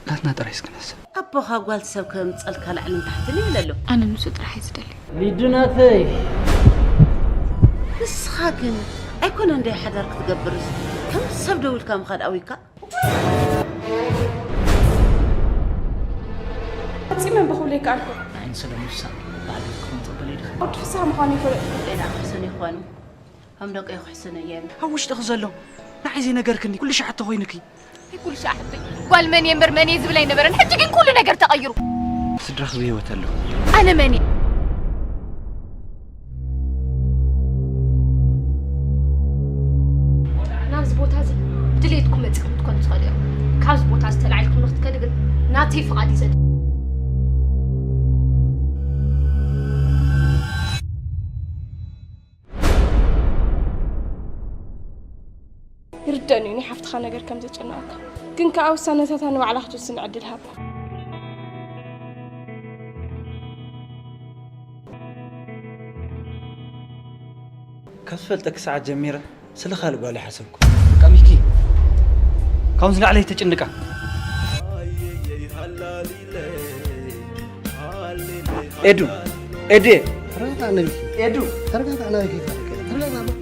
ናትና ጥራይ እስኪ ንሕሰብ። ኣቦኻ ጓል ሰብ ከምፀልካ ላዕልን ታሕትን ይብል ኣሎ። ኣነ ንሱ ጥራሕ እዩ ዝደሊ። ሊዱ ናተይ። ንስኻ ግን ኣይኮነ እንደ ሓዳር ክትገብርስ ከም ሰብ ደው ኢልካ ምኻድ ኣዊካ። ፈጺመ እንበ ክብሎ ይከኣልኩ። ንዓይን ሰለሙሳ ባዕሉ ክኾን ጸበለ ይድኸ። ወዲ ፍስሃ ምዃኑ ይፈለጥኩ። ሌላ ክሕሰን ይኾኑ ከም ደቂ ክሕሰነ እየ። ኣብ ውሽጥኺ ዘሎ ንዓይ ዘይነገርክኒ ኩሉ ሸሓቶ ኮይኑኪ። ኩሉ ሸሓቶ ጓል መን እየ እምበር መን እየ ዝብል ኣይነበረን። ሕጂ ግን ኩሉ ነገር ተቐይሩ። ስድራኽ ብህይወት ኣለዉ። ኣነ መን እየ? ናብዚ ቦታ እዚ ድሌትኩም መፂኹም ክትኮኑ ትኽእሉ እዮም። ካብዚ ቦታ ዝተላዒልኩም ንክትከዱ ግን ናተይ ፍቓድ እዩ ዘድሊ። ይርደኣኒ እዩ ናይ ሓፍትኻ ነገር ከም ዘጨነቐካ፣ ግን ከኣ ውሳነታታ ንባዕላ ክትውስን ዕድል ሃባ። ካብ ዝፈልጠኪ ሰዓት ጀሚረ ስለ ካልእ ጓል ይሓሰብኩ። በቃ ሚኪ፣ ካብዚ ላዕሊ ኣይተጭንቃ። ኤዱ፣ ኤዴ፣ ተረጋጋዕ ነቢኪ። ኤዱ። ተረጋጋዕ ነቢኪ። ተረጋጋዕ።